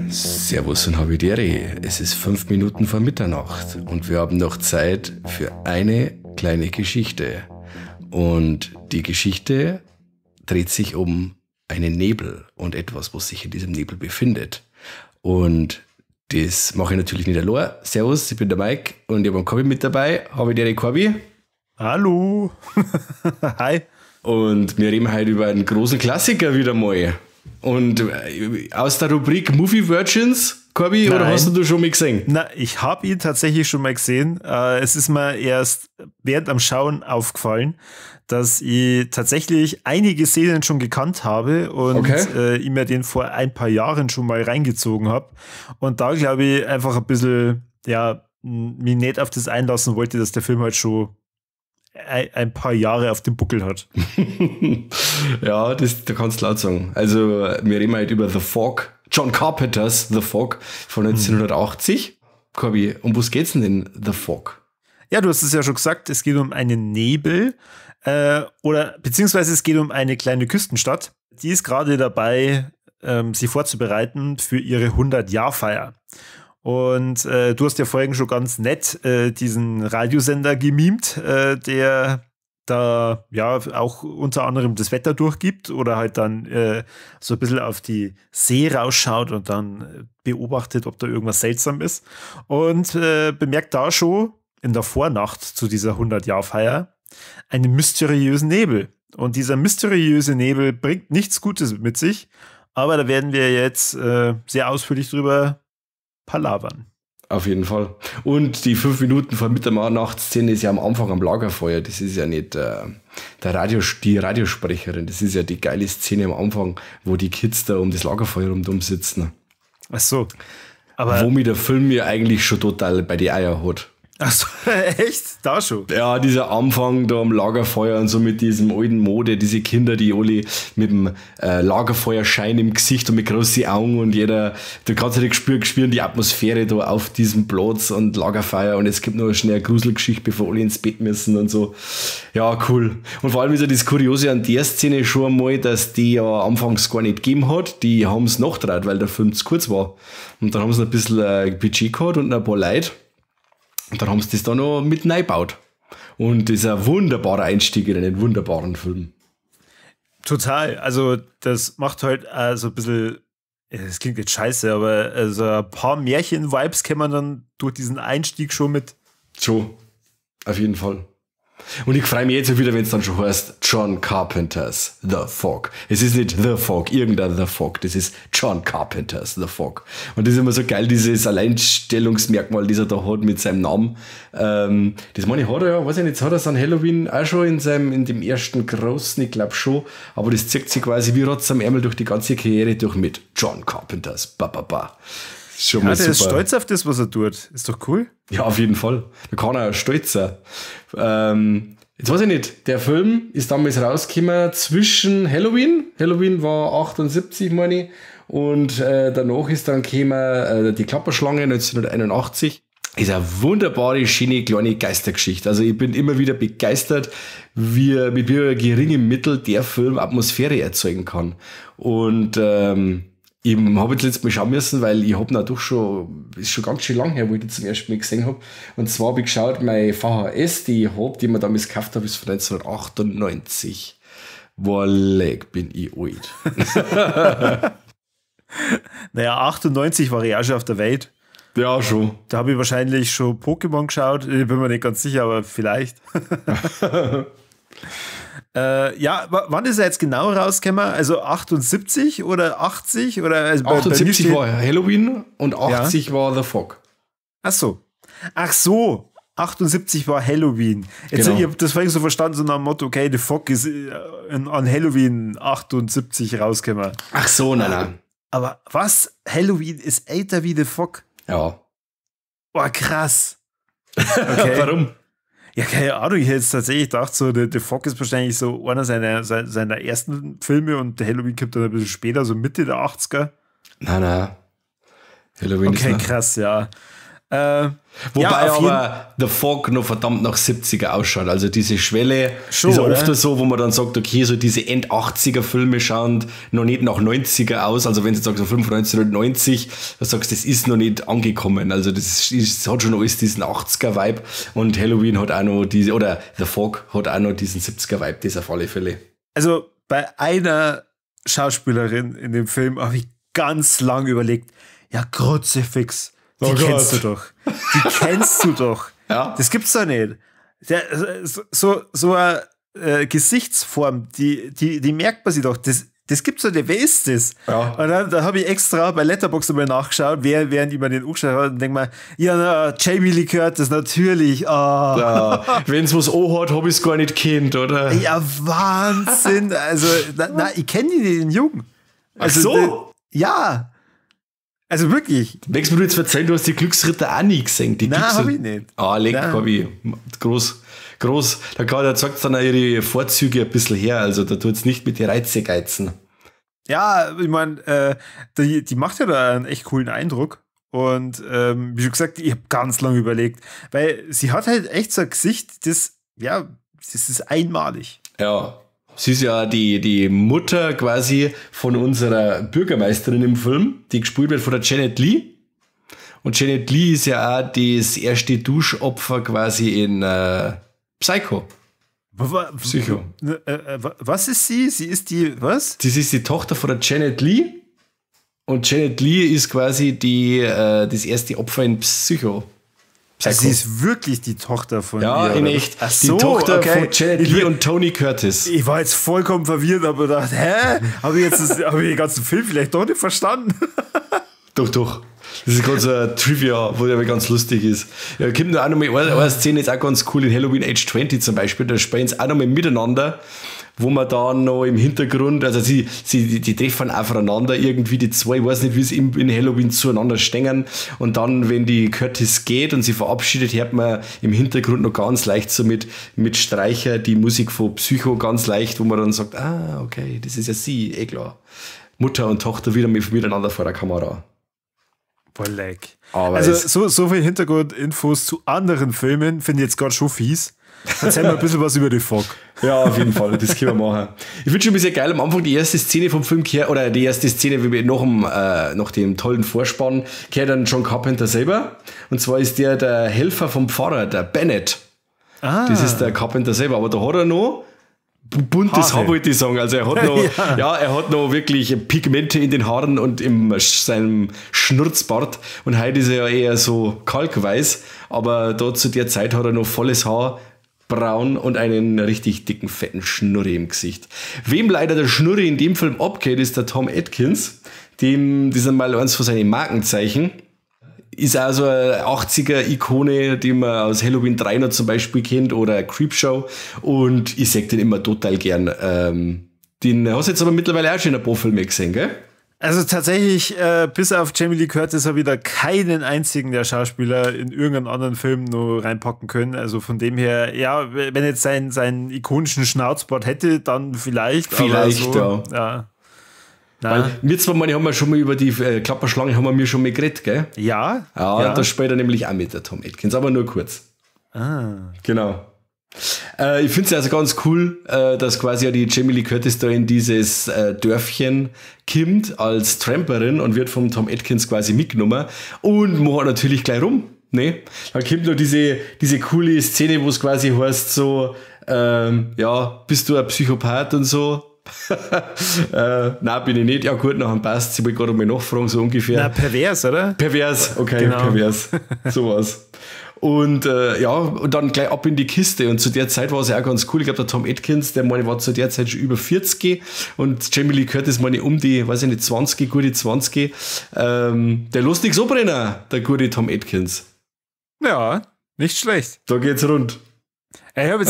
Servus und Habidere. Es ist 5 Minuten vor Mitternacht und wir haben noch Zeit für eine kleine Geschichte. Und die Geschichte dreht sich um einen Nebel und etwas, was sich in diesem Nebel befindet. Und das mache ich natürlich nicht allein. Servus, ich bin der Mike und ich habe einen Corby mit dabei. Habidere, Corby. Hallo. Hi. Und wir reden heute über einen großen Klassiker wieder mal. Und aus der Rubrik Movie Virgins, Corby, oder hast du schon mal gesehen? Na, ich habe ihn tatsächlich schon mal gesehen. Es ist mir erst während am Schauen aufgefallen, dass ich tatsächlich einige Szenen schon gekannt habe und ich mir den vor ein paar Jahren schon mal reingezogen habe. Und da, glaube ich, einfach ein bisschen, ja, mich nicht auf das einlassen wollte, dass der Film halt schon ein paar Jahre auf dem Buckel hat. Ja, das, da kannst du laut sagen. Also, wir reden halt über The Fog, John Carpenter's The Fog von 1980. Corby, um was geht's denn in The Fog? Ja, du hast es ja schon gesagt, es geht um einen Nebel oder beziehungsweise es geht um eine kleine Küstenstadt. Die ist gerade dabei, sich vorzubereiten für ihre 100-Jahr-Feier. Und du hast ja vorhin schon ganz nett diesen Radiosender gemimt, der da ja auch unter anderem das Wetter durchgibt oder halt dann so ein bisschen auf die See rausschaut und dann beobachtet, ob da irgendwas seltsam ist. Und bemerkt da schon in der Vornacht zu dieser 100-Jahr-Feier einen mysteriösen Nebel. Und dieser mysteriöse Nebel bringt nichts Gutes mit sich, aber da werden wir jetzt sehr ausführlich drüber palavern. Auf jeden Fall. Und die 5 Minuten vor Mitternachtsszene ist ja am Anfang am Lagerfeuer. Das ist ja nicht die Radiosprecherin. Das ist ja die geile Szene am Anfang, wo die Kids da um das Lagerfeuer rundum sitzen. Ach so. Aber womit der Film ja eigentlich schon total bei die Eier hat. Ach so, echt? Da schon? Ja, dieser Anfang da am Lagerfeuer und so mit diesem alten Mode, diese Kinder, die alle mit dem Lagerfeuerschein im Gesicht und mit großen Augen und jeder, du kannst ja spüren die Atmosphäre da auf diesem Platz und Lagerfeuer und es gibt noch schnell eine Gruselgeschichte, bevor alle ins Bett müssen und so. Ja, cool. Und vor allem ist ja das Kuriose an der Szene schon einmal, dass die ja anfangs gar nicht gegeben hat, die haben es nachgetraut, weil der Film zu kurz war. Und dann haben sie ein bisschen Budget gehabt und ein paar Leute. Und dann haben sie das da noch mit reingebaut. Und das ist ein wunderbarer Einstieg in einen wunderbaren Film. Total. Also das macht halt so ein bisschen, das klingt jetzt scheiße, aber also ein paar Märchen-Vibes kennt man dann durch diesen Einstieg schon mit. Schon, auf jeden Fall. Und ich freue mich jetzt wieder, wenn es dann schon heißt, John Carpenter's The Fog. Es ist nicht The Fog, irgendein The Fog, das ist John Carpenter's The Fog. Und das ist immer so geil, dieses Alleinstellungsmerkmal, das er da hat mit seinem Namen. Das meine ich, hat er ja, weiß ich nicht, hat er es an Halloween auch schon in seinem, in dem ersten großen, ich glaube schon, aber das zieht sich quasi wie Rotz am Ärmel durch die ganze Karriere durch mit John Carpenter's ba ba ba. Schon ja, mal der super. Ist stolz auf das, was er tut. Ist doch cool. Ja, auf jeden Fall. Da kann er stolz sein. Jetzt weiß ich nicht, der Film ist damals rausgekommen zwischen Halloween. Halloween war 78, meine ich. Und danach ist dann gekommen die Klapperschlange 1981. Ist eine wunderbare, schöne, kleine Geistergeschichte. Also ich bin immer wieder begeistert, wie mit wie geringem Mittel der Film Atmosphäre erzeugen kann. Und ich habe jetzt letztes Mal schauen müssen, weil ich habe doch schon, ist schon ganz schön lang her, wo ich die zum ersten Mal gesehen habe. Und zwar habe ich geschaut, meine VHS, die ich habe, die ich mir damals gekauft habe, ist von 1998. Boah, leck, bin ich alt. Naja, 98 war ich auch schon auf der Welt. Ja, schon. Da habe ich wahrscheinlich schon Pokémon geschaut. Ich bin mir nicht ganz sicher, aber vielleicht. Ja, wann ist er jetzt genau rausgekommen? Also 78 oder 80? Oder, also 78 war Halloween und 80 war The Fog. Ach so. Ach so, 78 war Halloween. Jetzt, Genau. Ich habe das vorhin so verstanden, so nach dem Motto, okay, The Fog ist an Halloween 78 rausgekommen. Ach so, nein, nein. Aber was? Halloween ist älter wie The Fog? Ja. Oh, krass. Okay. Warum? Ja, keine Ahnung, ich hätte jetzt tatsächlich gedacht, so The Fog ist wahrscheinlich so einer seiner ersten Filme und Halloween kommt dann ein bisschen später, so Mitte der 80er. Nein, nein. Halloween okay, ist krass, ja. Wobei ja, aber The Fog noch verdammt nach 70er ausschaut. Also diese Schwelle schon, ist ja oft so, wo man dann sagt, okay, so diese End-80er Filme schauen noch nicht nach 90er aus. Also wenn du sagst so 95 oder 90, dann sagst du, das ist noch nicht angekommen. Also das hat schon alles diesen 80er-Vibe und Halloween hat auch noch diese, oder The Fog hat auch noch diesen 70er-Vibe, das auf alle Fälle. Also bei einer Schauspielerin in dem Film habe ich ganz lang überlegt, ja, Kruzifix. Die kennst du doch. Die kennst du doch. Ja. Das gibt's doch nicht. So eine Gesichtsform, die merkt man sich doch. Das gibt's doch nicht. Wer ist das? Ja. Und dann da habe ich extra bei Letterboxd mal nachgeschaut, während ich mir den angeschaut habe, und denke mir, ja, na, Jamie Lee Curtis, natürlich. Oh. Ja. Wenn's was anhat, habe ich's gar nicht kennt, oder? Ja, Wahnsinn. Also, na, ich kenne den Jungen. Also, ach so? Ja. Also wirklich. Möchtest du jetzt erzählen, du hast die Glücksritter auch nie gesehen? Die nein, habe ich nicht. Ah, leck, hab ich. Groß, groß. Da zeigt dann auch ihre Vorzüge ein bisschen her. Also da tut es nicht mit den Reize geizen. Ja, ich meine, die macht ja da einen echt coolen Eindruck. Und wie schon gesagt, ich habe ganz lange überlegt, weil sie hat halt echt so ein Gesicht, das ist einmalig. Ja. Sie ist ja die Mutter quasi von unserer Bürgermeisterin im Film, die gespielt wird von der Janet Leigh. Und Janet Leigh ist ja auch das erste Duschopfer quasi in Psycho. Psycho. Was ist sie? Sie ist die, was? Das ist die Tochter von der Janet Leigh. Und Janet Leigh ist quasi das erste Opfer in Psycho. Also sie ist wirklich die Tochter von ihr. Ja, in echt. Ach so, die Tochter okay. von Janet Leigh und Tony Curtis. Ich war jetzt vollkommen verwirrt, aber dachte, hä? Habe ich jetzt hab ich den ganzen Film vielleicht doch nicht verstanden? Doch, doch. Das ist ganz ein Trivia, wo der ganz lustig ist. Ja, kommt noch auch noch mal eine Szene, ist auch ganz cool, in Halloween Age 20 zum Beispiel, da spielen sie auch noch mal miteinander, wo man da noch im Hintergrund, also die treffen aufeinander irgendwie, die zwei, ich weiß nicht, wie sie in Halloween zueinander stehen. Und dann, wenn die Curtis geht und sie verabschiedet, hört man im Hintergrund noch ganz leicht so mit Streicher die Musik von Psycho ganz leicht, wo man dann sagt, ah, okay, das ist ja sie, eh klar. Mutter und Tochter wieder miteinander vor der Kamera. Boah, leck. Aber also so viel Hintergrundinfos zu anderen Filmen finde ich jetzt gerade schon fies. Erzähl mal ein bisschen was über die Fog. Ja, auf jeden Fall, das können wir machen. Ich finde schon ein bisschen geil, am Anfang die erste Szene vom Film kehrt, oder die erste Szene nach dem tollen Vorspann, kehrt dann John Carpenter selber. Und zwar ist der Helfer vom Pfarrer, der Bennett. Ah. Das ist der Carpenter selber, aber da hat er noch buntes Haar, wollte ich sagen. Also er hat noch, ja, er hat noch wirklich Pigmente in den Haaren und in seinem Schnurzbart. Und heute ist er ja eher so kalkweiß, aber da zu der Zeit hat er noch volles Haar, braun und einen richtig dicken, fetten Schnurri im Gesicht. Wem leider der Schnurri in dem Film abgeht, ist der Tom Atkins. Dem, das ist einmal eins von seinen Markenzeichen. Ist auch so eine 80er-Ikone, die man aus Halloween 3 noch zum Beispiel kennt oder Creepshow. Und ich seh den immer total gern. Den hast du jetzt aber mittlerweile auch schon in ein paar Filme gesehen, gell? Also tatsächlich, bis auf Jamie Lee Curtis habe ich da keinen einzigen der Schauspieler in irgendeinen anderen Film nur reinpacken können. Also von dem her, ja, wenn jetzt seinen ikonischen Schnauzbart hätte, dann vielleicht. Vielleicht, aber so, ja. ja. Weil wir zwei, meine, haben wir schon mal über die Klapperschlange haben wir mir schon mal geredet, gell? Ja. Ja, ja. Da spielt er nämlich auch mit, der Tom Atkins, aber nur kurz. Ah. Genau. Ich finde es also ganz cool, dass quasi ja die Jamie Lee Curtis da in dieses Dörfchen kommt als Tramperin und wird vom Tom Atkins quasi mitgenommen und macht natürlich gleich rum. Ne? Dann kommt noch diese coole Szene, wo es quasi heißt so, ja, bist du ein Psychopath und so. Nein, bin ich nicht. Ja gut, nachher passt. Sie wollte gerade mal nachfragen, so ungefähr. Na, pervers, oder? Pervers, okay, genau. Pervers. Sowas. Und ja, und dann gleich ab in die Kiste. Und zu der Zeit war es ja auch ganz cool. Ich glaube, der Tom Atkins, der meine, war zu der Zeit schon über 40 und Jamie Lee Curtis, meine, um die, weiß ich nicht, 20, gute 20. Der lässt nichts abbrennen, der gute Tom Atkins. Ja, nicht schlecht. Da geht's rund. Ich habe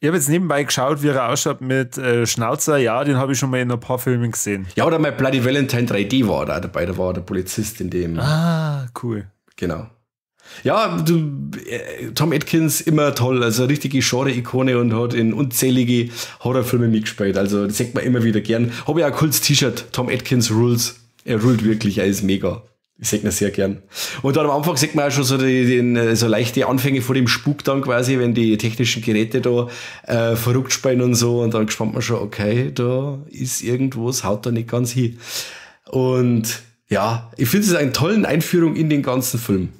jetzt nebenbei geschaut, wie er ausschaut mit Schnauzer. Ja, den habe ich schon mal in ein paar Filmen gesehen. Ja, oder mein Bloody Valentine 3D war da dabei. Da war der Polizist in dem. Ah, cool. Genau. Ja, du, Tom Atkins immer toll, also richtige Genre-Ikone und hat in unzählige Horrorfilme mitgespielt. Also das sieht man immer wieder gern. Habe ich auch ein cooles T-Shirt, Tom Atkins Rules. Er ruled wirklich, er ist mega. Ich sehe ihn sehr gern. Und dann am Anfang sieht man auch schon so, so leichte Anfänge vor dem Spuk dann quasi, wenn die technischen Geräte da verrückt spielen und so. Und dann gespannt man schon, okay, da ist irgendwas, haut da nicht ganz hin. Und ja, ich finde es eine tolle Einführung in den ganzen Film.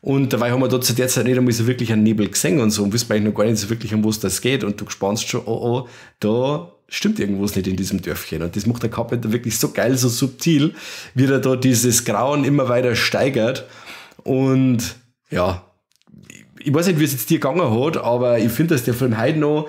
Und dabei haben wir da zu der Zeit nicht einmal so wirklich einen Nebel gesehen und so und wissen eigentlich noch gar nicht so wirklich, um was das geht. Und du spannst schon, oh, da stimmt irgendwas nicht in diesem Dörfchen. Und das macht der Carpenter wirklich so geil, so subtil, wie er da dieses Grauen immer weiter steigert. Und ja, ich weiß nicht, wie es jetzt dir gegangen hat, aber ich finde, dass der Film heute noch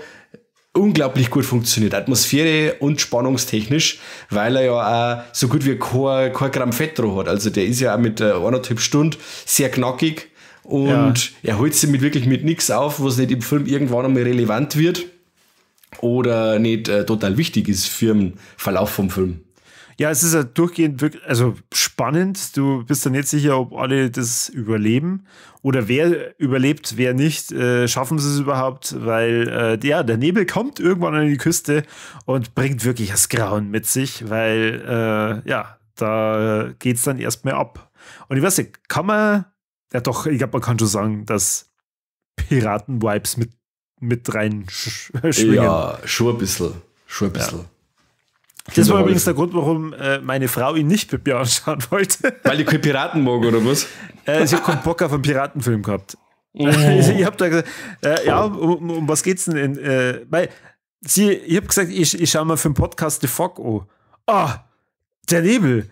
unglaublich gut funktioniert. Atmosphäre und spannungstechnisch, weil er ja auch so gut wie kein Gramm Fett drauf hat. Also der ist ja auch mit 1,5 Stunden sehr knackig und ja, er holt sich mit wirklich mit nichts auf, was nicht im Film irgendwann einmal relevant wird oder nicht total wichtig ist für den Verlauf vom Film. Ja, es ist ja durchgehend wirklich, also spannend. Du bist dann nicht sicher, ob alle das überleben oder wer überlebt, wer nicht. Schaffen sie es überhaupt? Weil ja, der Nebel kommt irgendwann an die Küste und bringt wirklich das Grauen mit sich, weil ja, da geht es dann erstmal ab. Und ich weiß nicht, kann man, ja doch, ich glaube, man kann schon sagen, dass Piraten-Vibes mit rein schwingen. Ja, schon ein bisschen. Schon ein bisschen. Ja. Das war übrigens der Grund, warum meine Frau ihn nicht mit mir anschauen wollte. Weil ich keine Piraten mag, oder was? Sie hat keinen Bock auf einen Piratenfilm gehabt. Oh. Ich habe da gesagt, ja, um was geht's denn? Weil ich habe gesagt, ich schaue mal für den Podcast The Fog an. Ah, der Nebel,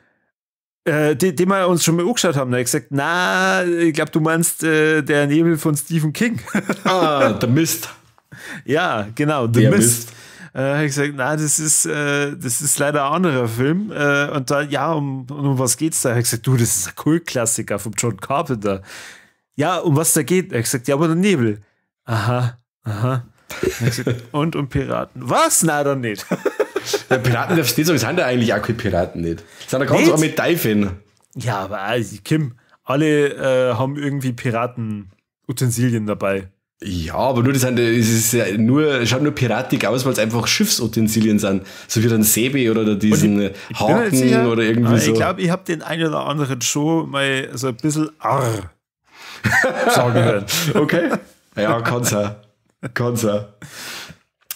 den wir uns schon mal angeschaut haben. Da habe ich gesagt, na, ich glaube, du meinst der Nebel von Stephen King. Ah, der Mist. Ja, genau, The Mist. Habe ich gesagt, na, das ist leider ein anderer Film. Und dann, ja, um was geht's da? Habe ich gesagt, du, das ist ein Kultklassiker von John Carpenter. Ja, um was da geht? Er hat gesagt, ja, aber der Nebel. Aha, aha. Ich gesagt, und um Piraten. Was? Na, dann nicht. Ja, Piraten darfst du nicht sagen, sind da eigentlich auch keine Piraten nicht. Sind da ganz auch mit Teufeln. Ja, aber also, Kim, alle haben irgendwie Piratenutensilien dabei. Ja, aber nur das sind, es ist ja nur, schaut nur piratig aus, weil es einfach Schiffsutensilien sind. So wie dann Säbe oder diesen Haken sicher, oder irgendwie so. Ich glaube, ich habe den einen oder anderen schon mal so ein bisschen arr sagen hören. Okay. Ja, kann's auch. Kann's auch.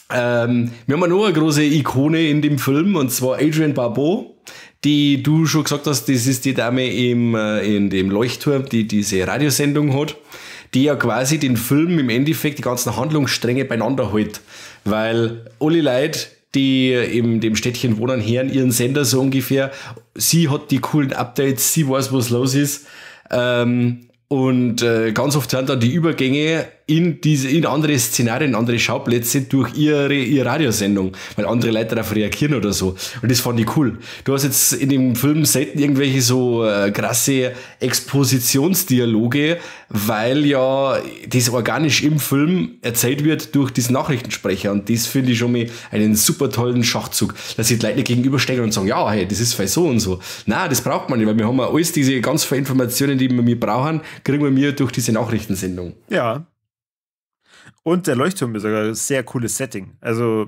Wir haben noch eine große Ikone in dem Film, und zwar Adrienne Barbeau, die du schon gesagt hast, das ist die Dame in dem Leuchtturm, die diese Radiosendung hat, die ja quasi den Film im Endeffekt die ganzen Handlungsstränge beieinander hält. Weil alle Leute, die in dem Städtchen wohnen, hören ihren Sender so ungefähr. Sie hat die coolen Updates, sie weiß, was los ist. Und ganz oft sind dann die Übergänge in andere Szenarien, in andere Schauplätze durch ihre Radiosendung, weil andere Leute darauf reagieren oder so. Und das fand ich cool. Du hast jetzt in dem Film selten irgendwelche so krasse Expositionsdialoge, weil ja das organisch im Film erzählt wird durch diesen Nachrichtensprecher. Und das finde ich schon mal einen super tollen Schachzug, dass sich die Leute nicht gegenüberstehen und sagen, ja, hey, das ist vielleicht so und so. Nein, das braucht man nicht, weil wir haben ja alles diese ganz vielen Informationen, die wir brauchen, kriegen wir durch diese Nachrichtensendung. Ja. Und der Leuchtturm ist sogar ein sehr cooles Setting. Also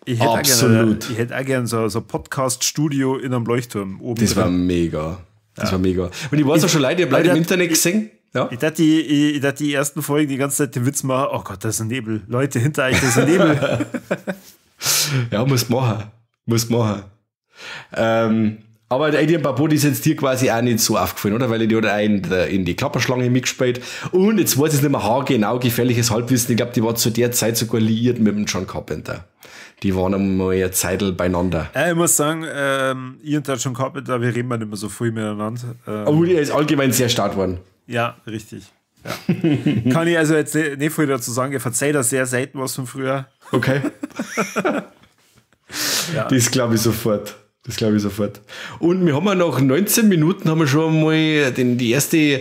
ich hätte auch gerne so ein Podcast-Studio in einem Leuchtturm oben. Das war mega. Das war mega. Und ich weiß auch schon Leute, ich habe Leute im Internet gesehen. Ja. Ich dachte die ersten Folgen die ganze Zeit den Witz machen, oh Gott, da ist ein Nebel. Leute, hinter euch, da ist ein Nebel. Ja, muss machen. Muss machen. Aber Adrienne Barbeau, die ist jetzt dir quasi auch nicht so aufgefallen, oder? Weil die hat auch in die Klapperschlange mitgespielt. Und jetzt weiß ich es nicht mehr haargenau, gefährliches Halbwissen. Ich glaube, die war zu der Zeit sogar liiert mit dem John Carpenter. Die waren einmal eine Zeitl beieinander. Ich muss sagen, ich und der John Carpenter, wir reden nicht mehr so viel miteinander. Aber er ist allgemein sehr stark geworden. Ja, richtig. Ja. Kann ich also jetzt nicht viel dazu sagen. Ich verzeihe da sehr selten was von früher. Okay. Ja. Das glaube ich sofort. Das glaube ich sofort. Und wir haben ja nach 19 Minuten haben wir schon mal die erste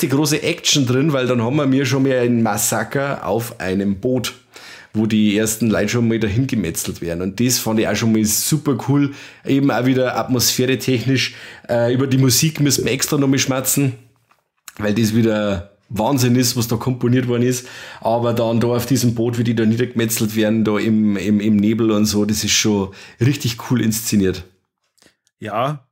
große Action drin, weil dann haben wir schon mal ein Massaker auf einem Boot, wo die ersten Leute schon mal dahin gemetzelt werden. Und das fand ich auch schon mal super cool. Eben auch wieder atmosphäretechnisch. Über die Musik müssen wir extra noch mal schmerzen, weil das wieder Wahnsinn ist, was da komponiert worden ist. Aber dann da auf diesem Boot, wie die da niedergemetzelt werden, da im Nebel und so, das ist schon richtig cool inszeniert. Ja,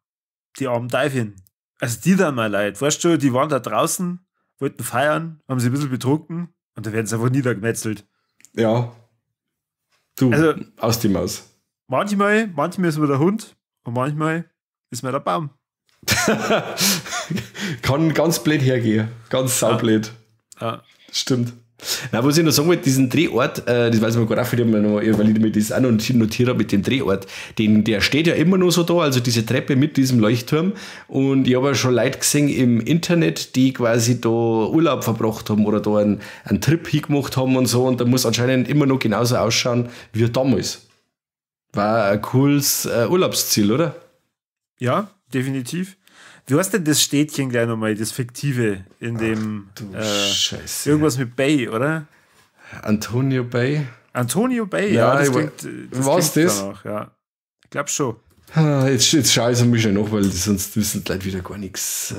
die armen Teufeln. Also die dann mal leid. Weißt du, die waren da draußen, wollten feiern, haben sie ein bisschen betrunken und da werden sie einfach niedergemetzelt. Ja. Du, also, aus die Maus. Manchmal ist man der Hund und manchmal ist man der Baum. Kann ganz blöd hergehen. Ganz saublöd. Ja. Stimmt. Na, was ich noch sagen wollte, diesen Drehort, das weiß ich mir gerade auch, weil ich mir das auch noch notiert habe mit dem Drehort, der steht ja immer nur so da, also diese Treppe mit diesem Leuchtturm, und ich habe ja schon Leute gesehen im Internet, die quasi da Urlaub verbracht haben oder da einen Trip hingemacht haben und so, und da muss anscheinend immer noch genauso ausschauen wie damals. War ein cooles Urlaubsziel, oder? Ja, definitiv. Wie heißt denn das Städtchen gleich nochmal, das Fiktive in dem. Ach, du Scheiße. Irgendwas mit Bay, oder? Antonio Bay. Antonio Bay, ja, das klingt. Was das? Danach, ja. Ich glaube schon. Jetzt schaue ich es mal schnell nach, weil sonst wissen die Leute wieder gar nichts.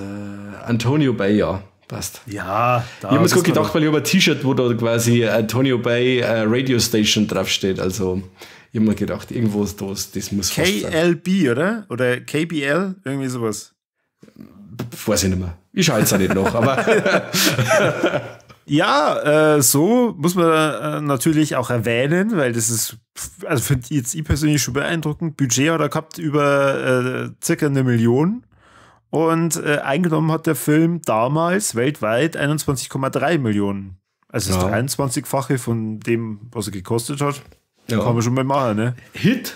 Antonio Bay, ja, passt. Ja, da. Ich habe mir gerade gedacht, weil ich habe ein T-Shirt, wo da quasi Antonio Bay Radio Station draufsteht. Also, ich habe mir gedacht, irgendwo ist das muss fast sein. KLB, oder? Oder KBL? Irgendwie sowas. Weiß ich nicht mehr. Ich schaue jetzt auch nicht noch, aber. Ja, so muss man natürlich auch erwähnen, weil das ist, also finde ich jetzt ich persönlich schon beeindruckend. Budget hat er gehabt über circa 1 Million und eingenommen hat der Film damals weltweit 21,3 Millionen. Also das 23-fache von dem, was er gekostet hat. Ja. Kann man schon mal machen, ne? Hit.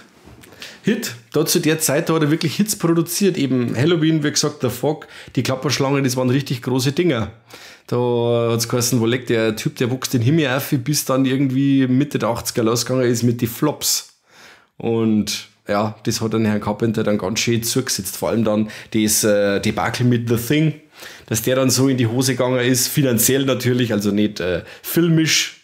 Da zu der Zeit, da hat er wirklich Hits produziert. Eben Halloween, wie gesagt, der Fog, die Klapperschlange, das waren richtig große Dinger. Da hat es geheißen, wo liegt der Typ, der wuchs den Himmel auf, bis dann irgendwie Mitte der 80er losgegangen ist mit den Flops. Und ja, das hat dann Herrn Carpenter dann ganz schön zugesetzt. Vor allem dann das Debakel mit The Thing, dass der dann so in die Hose gegangen ist, finanziell natürlich, also nicht filmisch,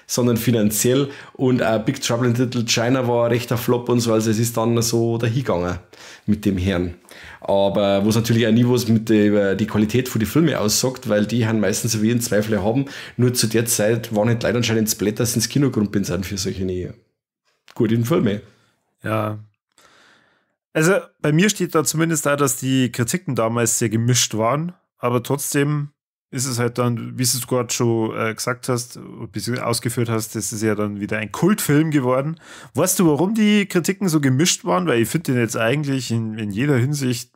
sondern finanziell. Und auch Big Trouble in Little China war ein rechter Flop und so, also es ist dann so dahingegangen mit dem Herrn. Aber was natürlich auch nie was mit über die Qualität von den Filmen aussagt, weil die haben meistens so wie einen Zweifel haben, nur zu der Zeit waren halt leider anscheinend Splatters ins Kino gerumpelt sind für solche guten Filme. Ja. Also bei mir steht da zumindest da, dass die Kritiken damals sehr gemischt waren, aber trotzdem ist es halt dann, wie du es gerade schon gesagt hast, beziehungsweise ausgeführt hast, das ist ja dann wieder ein Kultfilm geworden. Weißt du, warum die Kritiken so gemischt waren? Weil ich finde den jetzt eigentlich in jeder Hinsicht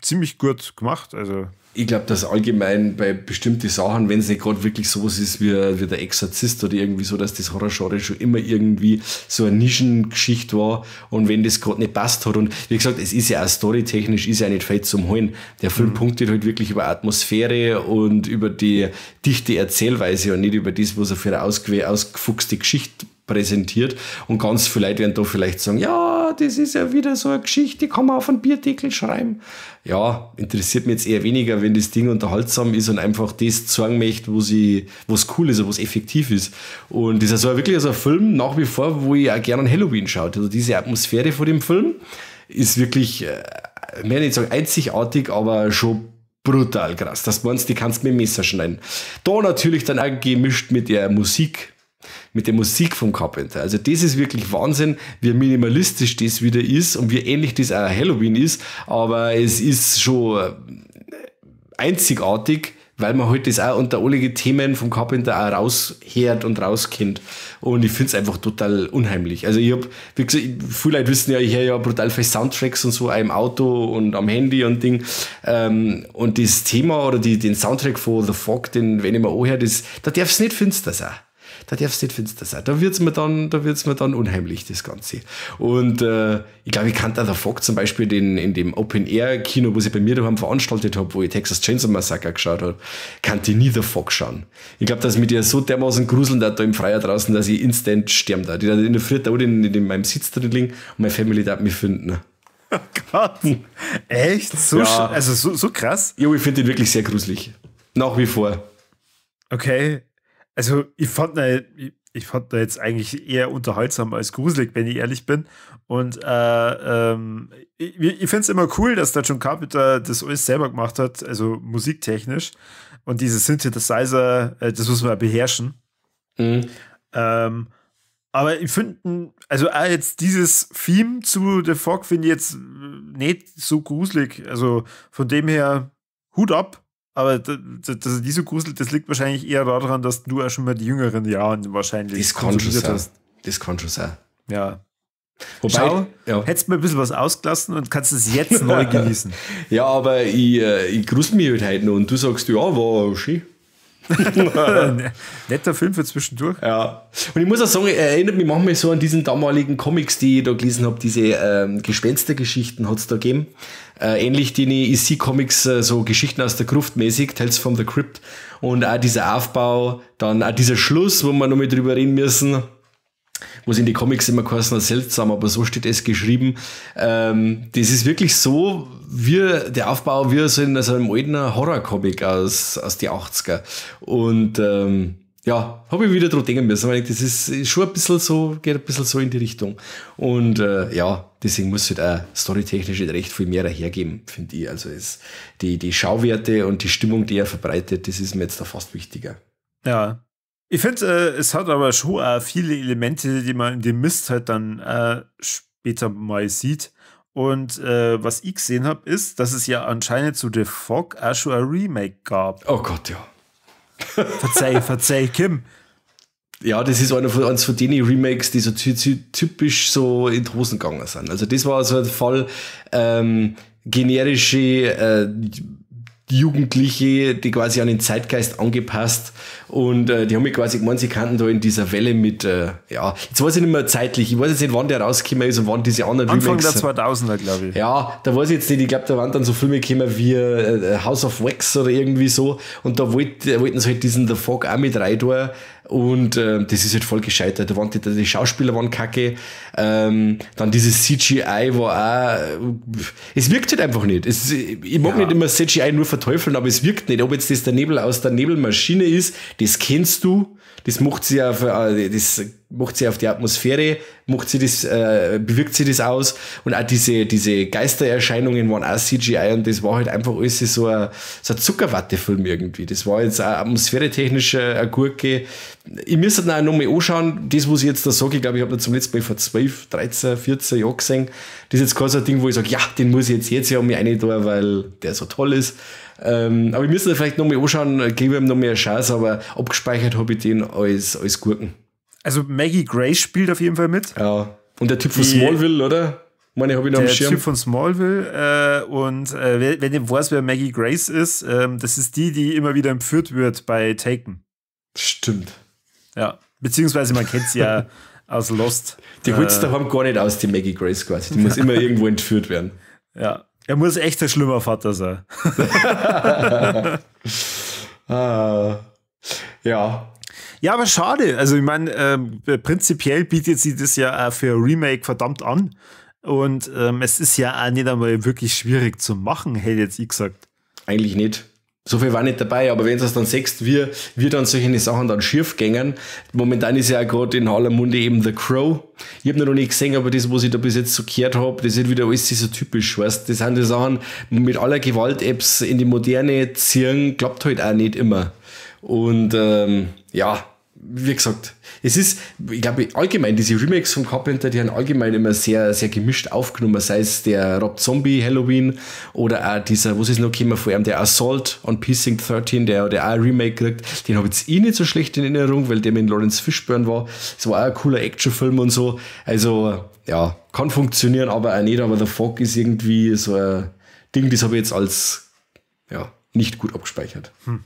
ziemlich gut gemacht. Also ich glaube, dass allgemein bei bestimmten Sachen, wenn es nicht gerade wirklich sowas ist wie der Exorzist oder irgendwie so, dass das Horror-Genre schon immer irgendwie so eine Nischengeschichte war und wenn das gerade nicht passt hat und wie gesagt, es ist ja auch storytechnisch, ist ja nicht fett zum Holen. Der Film punktet halt wirklich über Atmosphäre und über die dichte Erzählweise und nicht über das, was er für eine ausgefuchste Geschichte präsentiert und ganz viele Leute werden da vielleicht sagen, ja, das ist ja wieder so eine Geschichte, die kann man auf einen Bierdeckel schreiben. Ja, interessiert mich jetzt eher weniger, wenn das Ding unterhaltsam ist und einfach das zeigen möchte, wo es cool ist und wo es effektiv ist. Und das ist also wirklich so ein Film nach wie vor, wo ich auch gerne an Halloween schaue. Also diese Atmosphäre von dem Film ist wirklich, mehr nicht sagen einzigartig, aber schon brutal krass. Das meinst, die kannst du mit dem Messer schneiden. Da natürlich dann auch gemischt mit der Musik, vom Carpenter. Also das ist wirklich Wahnsinn, wie minimalistisch das wieder ist und wie ähnlich das auch Halloween ist, aber es ist schon einzigartig, weil man halt das auch unter alle Themen vom Carpenter auch raushört und rauskennt. Und ich finde es einfach total unheimlich. Also ich habe, wie gesagt, viele Leute wissen ja, ich höre ja brutal viele Soundtracks und so auch im Auto und am Handy und Ding. Und das Thema oder den Soundtrack von The Fog, den, wenn ich mir anhöre, da darf es nicht finster sein. Da darf es nicht finster sein. Da wird's mir dann unheimlich, das Ganze. Und ich glaube, ich kannte The Fog zum Beispiel in dem Open-Air-Kino, wo sie bei mir daheim veranstaltet habe, wo ich Texas Chainsaw Massacre geschaut habe, kannte ich nie The Fog schauen. Ich glaube, dass mit ihr so dermaßen gruseln da im Freier draußen, dass ich instant sterben da. Die da in der Früh da in meinem Sitz drin liegen und meine Family darf mich finden. Oh Gott. Echt? So, ja. Also so krass? Jo, ich finde ihn wirklich sehr gruselig. Nach wie vor. Okay. Also ich fand da jetzt eigentlich eher unterhaltsam als gruselig, wenn ich ehrlich bin. Und ich finde es immer cool, dass da John Carpenter das alles selber gemacht hat, also musiktechnisch. Und diese Synthesizer, das muss man beherrschen. Mhm. Aber ich finde, also auch jetzt dieses Theme zu The Fog finde ich jetzt nicht so gruselig. Also von dem her, Hut ab. Aber dass die so gruselt, das liegt wahrscheinlich eher daran, dass du auch schon mal die jüngeren Jahren wahrscheinlich das kann schon sein. Das kann schon sein. Ja. Wobei, schau, ja, hättest mir ein bisschen was ausgelassen und kannst es jetzt neu genießen. Ja, aber ich grusel mich halt heute noch und du sagst, ja, war schön. Netter Film für zwischendurch. Ja. Und ich muss auch sagen, er erinnert mich manchmal so an diesen damaligen Comics, die ich da gelesen habe, diese Gespenstergeschichten hat es da gegeben. Ähnlich die EC-Comics, so Geschichten aus der Gruft mäßig, Tales from the Crypt. Und auch dieser Aufbau, dann auch dieser Schluss, wo wir noch mal drüber reden müssen, wo es in die Comics immer geheißen hat, seltsam, aber so steht es geschrieben. Das ist wirklich so, wie der Aufbau, wie so in so einem alten Horror-Comic aus die 80er. Und ja, habe ich wieder dran denken müssen, weil das ist schon ein bisschen so, geht ein bisschen so in die Richtung. Und ja, deswegen muss halt auch storytechnisch nicht recht viel mehr hergeben, finde ich. Also es, die Schauwerte und die Stimmung, die er verbreitet, das ist mir jetzt da fast wichtiger. Ja. Ich finde, es hat aber schon auch viele Elemente, die man in dem Mist halt dann später mal sieht. Und was ich gesehen habe, ist, dass es ja anscheinend zu The Fog auch schon ein Remake gab. Oh Gott, ja. Verzeih, verzeih, Kim. Ja, das ist eines von den Remakes, die so typisch so in die Hosen gegangen sind. Also das war so ein Fall, generische Jugendliche, die quasi an den Zeitgeist angepasst und die haben mich quasi gemeint, sie kannten da in dieser Welle mit, ja, jetzt weiß ich nicht mehr zeitlich, ich weiß jetzt nicht, wann der rausgekommen ist und wann diese anderen Anfang Remakes. Anfang der 2000er, glaube ich. Ja, da weiß ich jetzt nicht, ich glaube, da waren dann so Filme gekommen wie House of Wax oder irgendwie so und da wollten sie halt diesen The Fog auch mit rein tun und das ist halt voll gescheitert. Da waren die Schauspieler waren kacke, dann dieses CGI war auch, es wirkt halt einfach nicht. Ich mag nicht immer CGI nur verteufeln, aber es wirkt nicht. Ob jetzt das der Nebel aus der Nebelmaschine ist, das kennst du, das macht sie auf, das macht sie auf die Atmosphäre, macht sie das, bewirkt sie das aus und auch diese Geistererscheinungen waren auch CGI und das war halt einfach alles so ein Zuckerwattefilm irgendwie. Das war jetzt auch atmosphäretechnisch eine Gurke. Ich müsste dann auch nochmal anschauen, das, was ich jetzt da sage, ich glaube, ich habe das zum letzten Mal vor 12, 13, 14 Jahren gesehen. Das ist jetzt kein so ein Ding, wo ich sage, ja, den muss ich jetzt ja um mich rein tun, weil der so toll ist. Aber ich müsste vielleicht nochmal anschauen, gebe ihm noch mehr Chance, aber abgespeichert habe ich den als Gurken. Also Maggie Grace spielt auf jeden Fall mit. Ja. Und der Typ von Smallville, oder? Meine, habe ich noch am Schirm. Der Typ von Smallville. Und wer nicht weiß, wer Maggie Grace ist, das ist die, die immer wieder entführt wird bei Taken. Stimmt. Ja. Beziehungsweise man kennt sie ja aus Lost. Die holt's daheim gar nicht aus, die Maggie Grace quasi. Die muss immer irgendwo entführt werden. Ja. Er muss echt ein schlimmer Vater sein. Ah, ja. Ja, aber schade. Also ich meine, prinzipiell bietet sich das ja auch für Remake verdammt an. Und es ist ja auch nicht einmal wirklich schwierig zu machen, hätte jetzt ich gesagt. Eigentlich nicht. So viel war nicht dabei, aber wenn du es dann siehst, wie dann solche Sachen dann schief gingen. Momentan ist ja auch gerade in aller Munde eben The Crow. Ich habe noch nicht gesehen, aber das, was ich da bis jetzt so gehört habe, das ist wieder alles so typisch, weißt. Das sind die Sachen, mit aller Gewalt-Apps in die Moderne ziehen, klappt halt auch nicht immer. Und ja, wie gesagt, es ist, ich glaube, allgemein, diese Remakes von Carpenter, die haben allgemein immer sehr, sehr gemischt aufgenommen, sei es der Rob Zombie Halloween oder auch dieser, was ist noch gekommen vor ihm, der Assault on Precinct 13, der auch ein Remake kriegt, den habe ich jetzt eh nicht so schlecht in Erinnerung, weil der mit Lawrence Fishburne war. Es war auch ein cooler Actionfilm und so. Also, ja, kann funktionieren, aber auch nicht, aber The Fog ist irgendwie so ein Ding, das habe ich jetzt als, ja, nicht gut abgespeichert. Hm.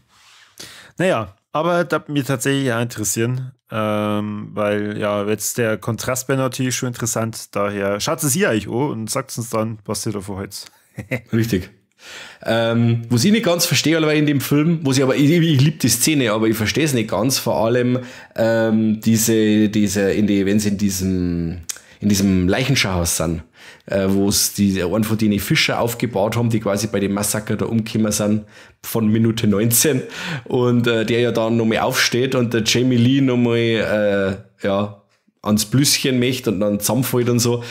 Naja, aber das mich tatsächlich auch interessieren, weil ja, jetzt der Kontrast wäre natürlich schon interessant, daher schaut es ihr eigentlich an und sagt uns dann, was ihr davon haltet. Richtig. Was ich nicht ganz verstehe, aber in dem Film, wo ich aber, ich liebe die Szene, aber ich verstehe es nicht ganz, vor allem wenn sie in diesem Leichenschauhaus sind, wo es die einen von denen Fischer aufgebaut haben, die quasi bei dem Massaker da umgekommen sind, von Minute 19 und der ja dann nochmal aufsteht und der Jamie Lee nochmal ja, ans Blüschen möchte und dann zusammenfällt und so.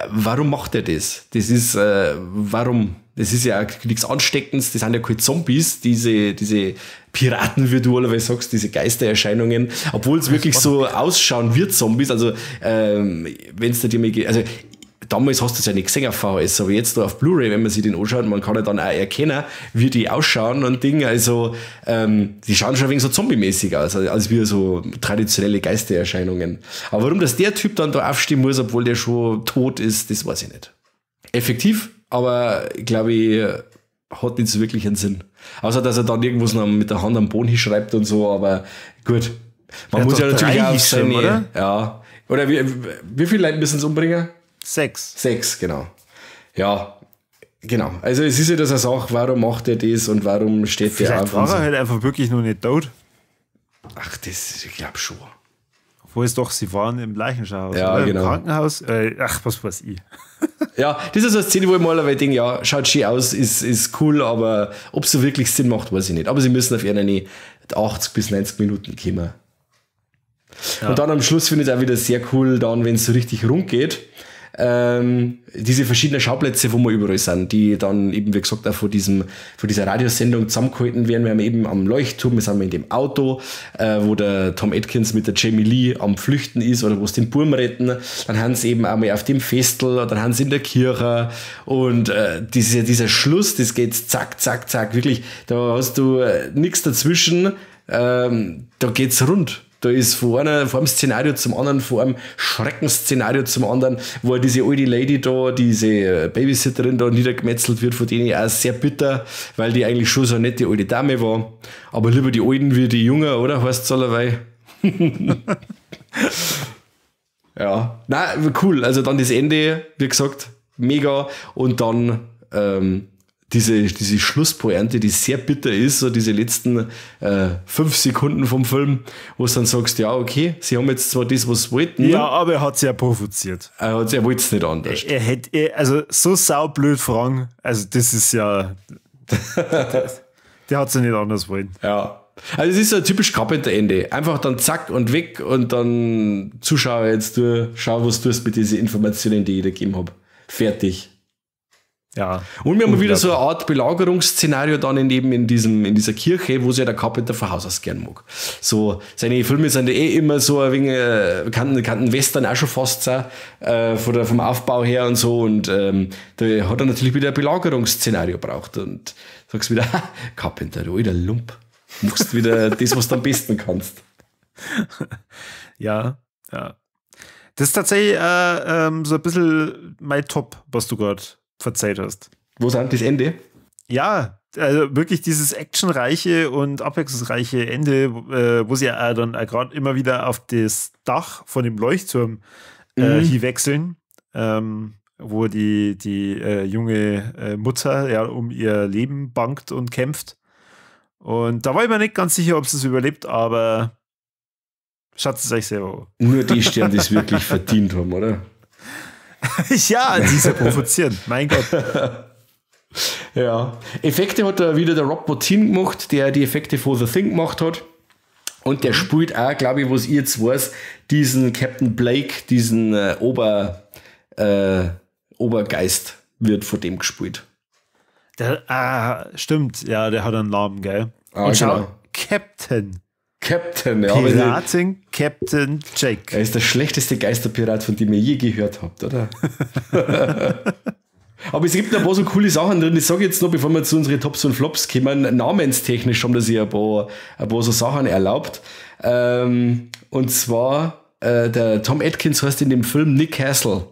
Warum macht er das? Das ist, warum? Das ist ja auch nichts Ansteckendes, das sind ja keine Zombies, diese Piraten, wie du allerweil sagst, diese Geistererscheinungen, obwohl es wirklich so ausschauen wird, Zombies. Also, wenn es da dir mal, also damals hast du es ja nicht gesehen auf VHS, aber jetzt da auf Blu-ray, wenn man sich den anschaut, man kann ja dann auch erkennen, wie die ausschauen und Dinge. Also, die schauen schon ein wenig so zombie-mäßig aus, als wie so traditionelle Geistererscheinungen. Aber warum das der Typ dann da aufstehen muss, obwohl der schon tot ist, das weiß ich nicht. Effektiv, aber glaube ich, hat nicht so wirklich einen Sinn. Außer, dass er dann irgendwas noch mit der Hand am Boden hinschreibt und so, aber gut. Man muss ja natürlich auch seine, oder? Ja. Oder wie viele Leute müssen es umbringen? 6. 6, genau. Ja, genau. Also es ist ja das eine Sache, warum macht er das und warum steht der auf? Vielleicht war er halt einfach wirklich nur nicht tot. Ach, das, ich glaube schon. Obwohl es doch, sie waren im Leichenschauhaus, ja, oder? Genau. Im Krankenhaus. Ach, was weiß ich. Ja, das ist so eine Szene, wo ich mal denke, ja, schaut schön aus, ist cool, aber ob es so wirklich Sinn macht, weiß ich nicht. Aber sie müssen auf ihre 80 bis 90 Minuten kommen. Ja. Und dann am Schluss finde ich es auch wieder sehr cool, dann, wenn es so richtig rund geht, diese verschiedenen Schauplätze, wo wir überall sind, die dann eben, wie gesagt, auch von dieser Radiosendung zusammengehalten werden. Wir haben eben am Leuchtturm, wir sind in dem Auto, wo der Tom Atkins mit der Jamie Lee am Flüchten ist oder wo sie den Burm retten. Dann haben sie eben einmal auf dem Festel, dann haben sie in der Kirche und dieser Schluss, das geht zack, zack, zack, wirklich, da hast du nichts dazwischen, da geht's rund. Da ist von einem Szenario zum anderen, von einem Schreckensszenario zum anderen, wo diese alte Lady da, diese Babysitterin da niedergemetzelt wird, von denen ich auch sehr bitter, weil die eigentlich schon so eine nette alte Dame war. Aber lieber die Alten wie die Jungen, oder? Heißt es allerweil. Ja. Nein, cool. Also dann das Ende, wie gesagt, mega. Und dann diese Schlusspointe, die sehr bitter ist, so diese letzten 5 Sekunden vom Film, wo du dann sagst, ja, okay, sie haben jetzt zwar das, was sie wollten. Ja, aber er hat es ja provoziert. Er wollte es nicht anders. Er hätte, also so saublöd fragen, also das ist ja, der hat es ja nicht anders wollen. Ja. Also es ist so ein typisch Carpenter-Ende. Einfach dann zack und weg und dann Zuschauer jetzt, du, schau, was du tust mit diesen Informationen, die ich dir gegeben habe. Fertig. Ja. Und wir haben wieder so eine Art Belagerungsszenario dann in dieser Kirche, wo sich ja der Carpenter von Haus aus gern mag. So, seine Filme sind ja eh immer so ein wenig, kannten Western auch schon fast sein, vom Aufbau her und so. Und da hat er natürlich wieder ein Belagerungsszenario braucht. Und sagst wieder, Carpenter, du alter Lump, machst wieder das, was du am besten kannst. Ja, ja. Das ist tatsächlich so ein bisschen mein Top, was du gerade verzeiht hast. Wo sind das Ende? Ja, also wirklich dieses actionreiche und abwechslungsreiche Ende, wo sie ja dann gerade immer wieder auf das Dach von dem Leuchtturm hier wechseln, wo die junge Mutter ja um ihr Leben bangt und kämpft. Und da war ich mir nicht ganz sicher, ob sie es überlebt, aber schaut es euch selber an. Nur die Sterne, die es wirklich verdient haben, oder? Ja, die ist ja provozieren. Mein Gott. Ja. Effekte hat da wieder der Rob Bottin gemacht, der die Effekte von The Thing gemacht hat. Und der spielt auch, glaube ich, was ich jetzt weiß, diesen Captain Blake, diesen Obergeist wird von dem gespielt. Der, stimmt. Ja, der hat einen Namen, gell? Ah, und schau, genau. Captain. Captain, ja. Piraten Captain Jake. Er ist der schlechteste Geisterpirat, von dem ihr je gehört habt, oder? Aber es gibt ein paar so coole Sachen drin. Ich sage jetzt noch, bevor wir zu unseren Tops und Flops kommen, namenstechnisch haben sich ein paar so Sachen erlaubt. Und zwar, der Tom Atkins heißt in dem Film Nick Castle.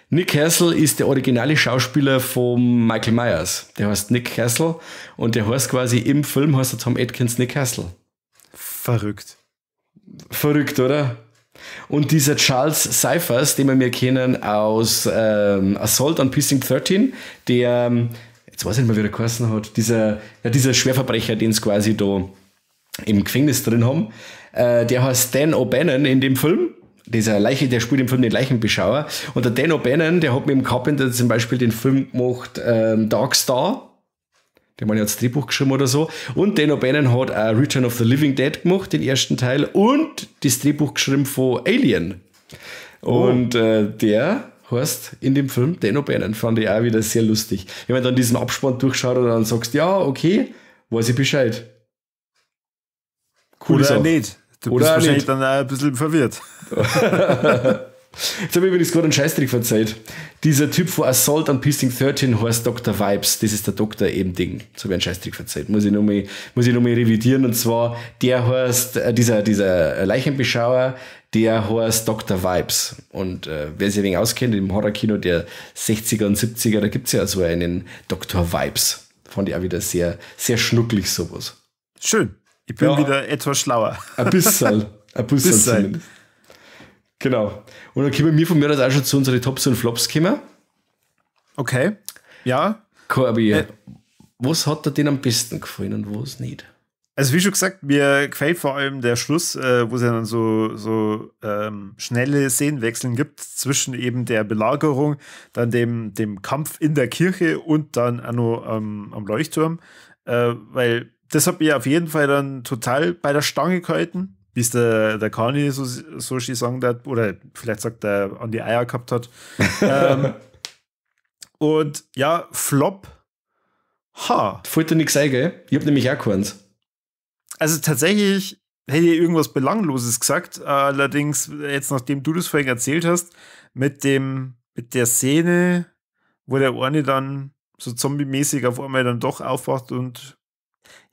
Nick Castle ist der originale Schauspieler von Michael Myers. Der heißt Nick Castle und der heißt quasi im Film heißt der Tom Atkins Nick Castle. Verrückt. Verrückt, oder? Und dieser Charles Cyphers, den wir kennen aus Assault on Precinct 13, der, jetzt weiß ich nicht mehr, wie der geheißen hat, dieser Schwerverbrecher, den sie quasi da im Gefängnis drin haben, der heißt Dan O'Bannon in dem Film. Dieser Leiche, der spielt im Film den Leichenbeschauer. Und der Dan O'Bannon, der hat mit dem Carpenter zum Beispiel den Film gemacht, Dark Star. Der Mann hat das Drehbuch geschrieben oder so. Und Dan O'Bannon hat auch Return of the Living Dead gemacht, den ersten Teil, und das Drehbuch geschrieben von Alien. Oh. Und der heißt in dem Film, Dan O'Bannon, fand ich auch wieder sehr lustig. Wenn man dann diesen Abspann durchschaut und dann sagst, ja, okay, weiß ich Bescheid. Coole Oder nicht. Du bist wahrscheinlich nicht. Dann auch ein bisschen verwirrt. Jetzt habe ich übrigens gerade einen Scheißtrick verzeiht. Dieser Typ von Assault on Precinct 13 heißt Dr. Vibes. Das ist der Doktor eben Ding. So habe ich einen Scheißtrick verzeiht. Muss ich nochmal revidieren. Und zwar, der heißt, dieser Leichenbeschauer, der heißt Dr. Vibes. Und wer sich ein wenig auskennt, im Horrorkino der 60er und 70er, da gibt es ja so einen Dr. Vibes. Fand ich auch wieder sehr, sehr schnucklig sowas. Schön. Ich bin wieder etwas schlauer. Ein bisschen. Ein bisschen zumindest. Genau. Und dann können wir von mir aus auch schon zu unseren Tops und Flops kommen. Okay. Ja. Corby, was hat dir denn am besten gefallen und was nicht? Also wie schon gesagt, mir gefällt vor allem der Schluss, wo es ja dann so schnelle Szenenwechseln gibt zwischen eben der Belagerung, dann dem Kampf in der Kirche und dann auch noch am Leuchtturm. Weil das hat mich auf jeden Fall dann total bei der Stange gehalten, wie es der Kani so schön sagen hat, oder vielleicht sagt er, an die Eier gehabt hat. Und ja, Flop. Ha. Fällt dir nichts ein, gell? Ich hab nämlich auch keins. Also tatsächlich hätte ich irgendwas Belangloses gesagt, allerdings jetzt, nachdem du das vorhin erzählt hast, mit der Szene, wo der eine dann so zombie-mäßig auf einmal dann doch aufwacht und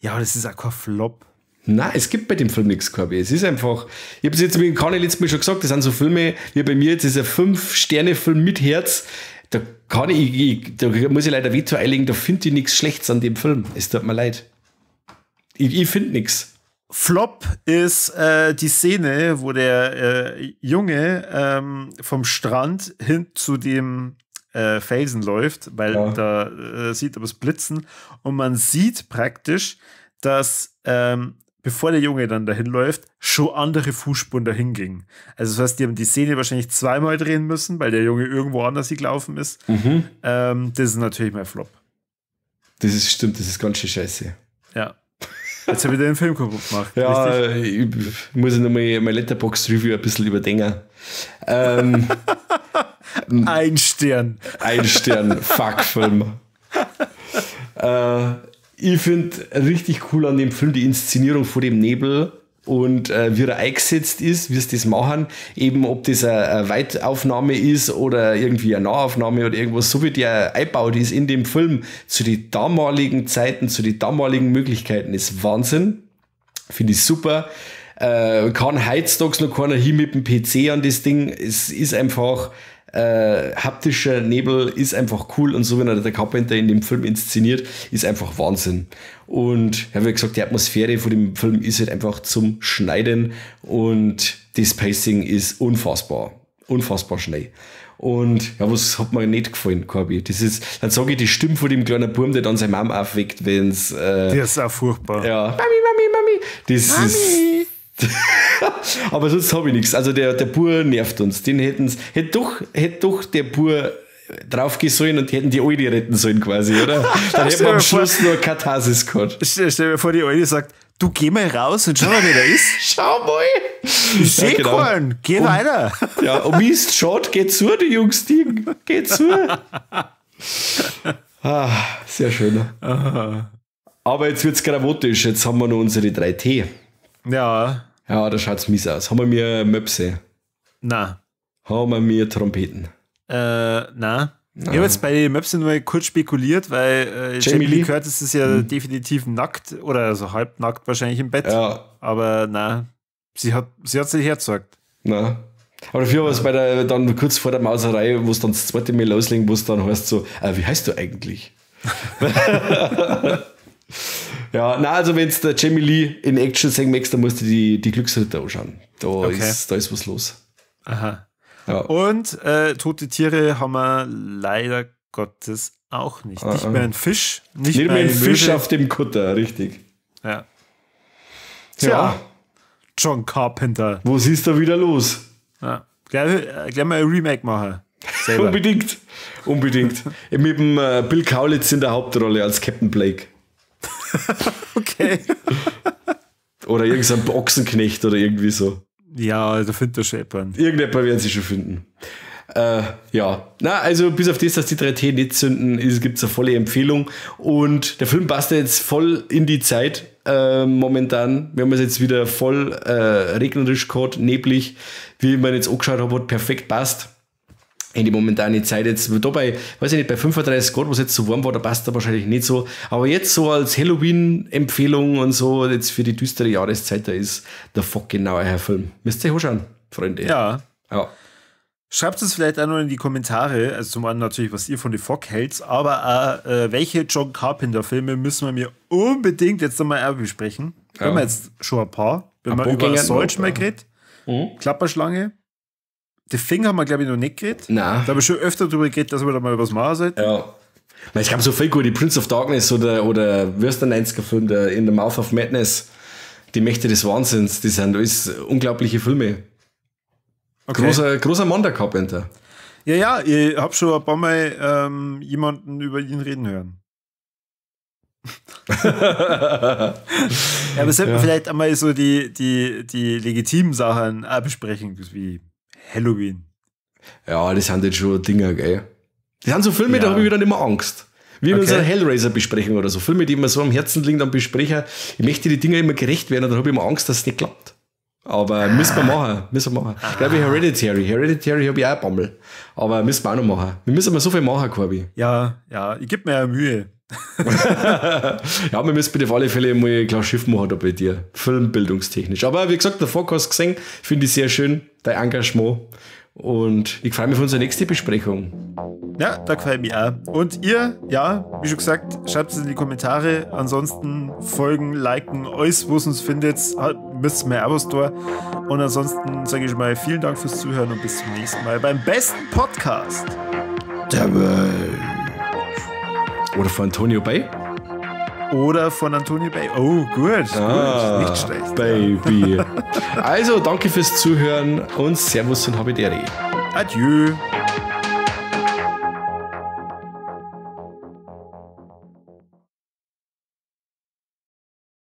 ja, das ist auch kein Flop. Nein, es gibt bei dem Film nichts, Corby. Es ist einfach, ich habe es jetzt mit dem Kani letztes Mal schon gesagt, das sind so Filme, wie bei mir jetzt ist ein 5-Sterne-Film mit Herz. Da kann ich da muss ich leider Veto einlegen, da finde ich nichts Schlechtes an dem Film. Es tut mir leid. Ich finde nichts. Flop ist die Szene, wo der Junge vom Strand hin zu dem Felsen läuft, weil da sieht er was blitzen und man sieht praktisch, dass bevor der Junge dann dahin läuft, schon andere Fußspuren dahin gingen. Also das heißt, die haben die Szene wahrscheinlich zweimal drehen müssen, weil der Junge irgendwo anders gelaufen ist. Mhm. Das ist natürlich mein Flop. Das ist stimmt, das ist ganz schön scheiße. Ja. Jetzt habe ich den Film kaputt gemacht. Ja, richtig? Ich muss nochmal mein Letterboxd-Review ein bisschen überdenken. Ein Stern. Ein Stern. Fuck, Film. Ich finde richtig cool an dem Film die Inszenierung vor dem Nebel und wie er eingesetzt ist, wie sie das machen, eben ob das eine Weitaufnahme ist oder irgendwie eine Nahaufnahme oder irgendwas, so wie der eingebaut ist in dem Film zu den damaligen Zeiten, zu den damaligen Möglichkeiten, ist Wahnsinn. Finde ich super. Kann heutzutage noch keiner hin mit dem PC an das Ding. Es ist einfach haptischer Nebel ist einfach cool und so, wenn er der Carpenter in dem Film inszeniert, ist einfach Wahnsinn. Und ja, wie gesagt, die Atmosphäre von dem Film ist halt einfach zum Schneiden und das Pacing ist unfassbar. Unfassbar schnell. Und ja, was hat mir nicht gefallen, Corby? Das ist, dann sage ich die Stimme von dem kleinen Burm, der dann seine Mom aufweckt, wenn's. Das ist auch furchtbar. Ja. Mami, Mami, Mami. Das Mami. Ist. Aber sonst habe ich nichts. Also der Bur nervt uns. Den hätte doch der Bur draufgehen sollen und hätten die Alte retten sollen quasi, oder? Dann hätten wir am Schluss nur Katharsis gehabt. Stell dir vor, die Alte sagt, du geh mal raus und schau mal, wer da ist. Schau mal. Ich seh ja, genau. Keinen. Geh weiter. Ja, um Mist, schaut, geh zu, die Jungs, die, geh zu. Ah, sehr schön. Aha. Aber jetzt wird's gravotisch. Jetzt haben wir noch unsere 3T. Ja. Ja, da schaut's mies aus. Haben wir mir Möpse? Na. Haben wir mir Trompeten? Na. Ich habe jetzt bei den Möpsen nur kurz spekuliert, weil Jamie Lee Curtis ist ja definitiv nackt oder also halbnackt wahrscheinlich im Bett. Ja. Aber na, sie hat sich hergezeigt. Na. Aber dafür war es bei der, dann kurz vor der Mauserei, wo es dann das zweite Mal loslegen, wo es dann heißt so, wie heißt du eigentlich? Ja, na also wenn es der Jamie Lee in Action sehen möchtest, dann musst du die Glücksritter anschauen. Da ist was los. Aha. Ja. Und tote Tiere haben wir leider Gottes auch nicht. Nicht mehr ein Fisch. Nicht mehr ein Fisch auf dem Kutter, richtig. Ja. Tja. Ja. John Carpenter. Was ist da wieder los? Ja. Gleich mal ein Remake machen. Selber. Unbedingt. Unbedingt. Mit dem Bill Kaulitz in der Hauptrolle als Captain Blake. Okay. Oder irgendein Ochsenknecht oder irgendwie so. Ja, da findet er schon jemanden. Irgendjemand werden sie schon finden. Ja, na, also bis auf das, dass die 3T nicht zünden, gibt es eine volle Empfehlung. Und der Film passt ja jetzt voll in die Zeit momentan. Wir haben es jetzt wieder voll regnerisch gehabt, neblig, wie man jetzt angeschaut hat, hat perfekt passt. In die momentane Zeit jetzt, dabei, weiß ich nicht, bei 35 Grad, was jetzt so warm war, da passt er wahrscheinlich nicht so. Aber jetzt so als Halloween-Empfehlung und so, jetzt für die düstere Jahreszeit, da ist der Fog genau euer Film. Müsst ihr euch anschauen, Freunde. Ja. Ja. Schreibt es vielleicht auch noch in die Kommentare, also zum einen natürlich, was ihr von The Fog hält, aber auch, welche John Carpenter-Filme müssen wir mir unbedingt jetzt nochmal auch besprechen. Ja. Wir haben jetzt schon ein paar. Wenn wir über Assault mal geredet. Klapperschlange. The Thing haben wir, glaube ich, noch nicht geredet. Nein. Da haben wir schon öfter drüber geredet, dass wir da mal was machen sollten. Ja. Es gab so viel gute Prince of Darkness oder wie ist der 90er-Film, der In the Mouth of Madness, Die Mächte des Wahnsinns, die sind alles unglaubliche Filme. Okay. Großer Mann, der Carpenter. Ja, ja, ich habe schon ein paar Mal jemanden über ihn reden hören. Ja, aber sollten wir vielleicht einmal so die legitimen Sachen auch besprechen, wie Halloween. Ja, das sind jetzt schon Dinger, gell? Das sind so Filme, da habe ich wieder nicht mehr Angst. Wie in unserer Hellraiser-Besprechung oder so. Filme, die mir so am Herzen liegen, dann bespreche. Ich möchte die Dinger immer gerecht werden und dann habe ich immer Angst, dass es nicht klappt. Aber müssen wir machen. Müssen wir machen. Ich glaube, Hereditary. Hereditary habe ich auch Bammel. Aber müssen wir auch noch machen. Wir müssen mal so viel machen, Corby. Ja, ja, ich gebe mir ja Mühe. Ja, wir müssen bitte auf alle Fälle mal ein klares Schiff machen da bei dir. Filmbildungstechnisch. Aber wie gesagt, der Fog hast du gesehen, finde ich sehr schön, dein Engagement. Und ich freue mich auf unsere nächste Besprechung. Ja, da freue ich mich auch. Und ihr, ja, wie schon gesagt, schreibt es in die Kommentare. Ansonsten folgen, liken, alles, wo es uns findet, müsst ihr mir auch was tun. Und ansonsten sage ich mal vielen Dank fürs Zuhören und bis zum nächsten Mal beim besten Podcast der Welt. Oder von Antonio Bay. Oder von Antonio Bay. Oh, gut, gut. Nicht schlecht. Baby. Also, danke fürs Zuhören und Servus und Habidere. Adieu.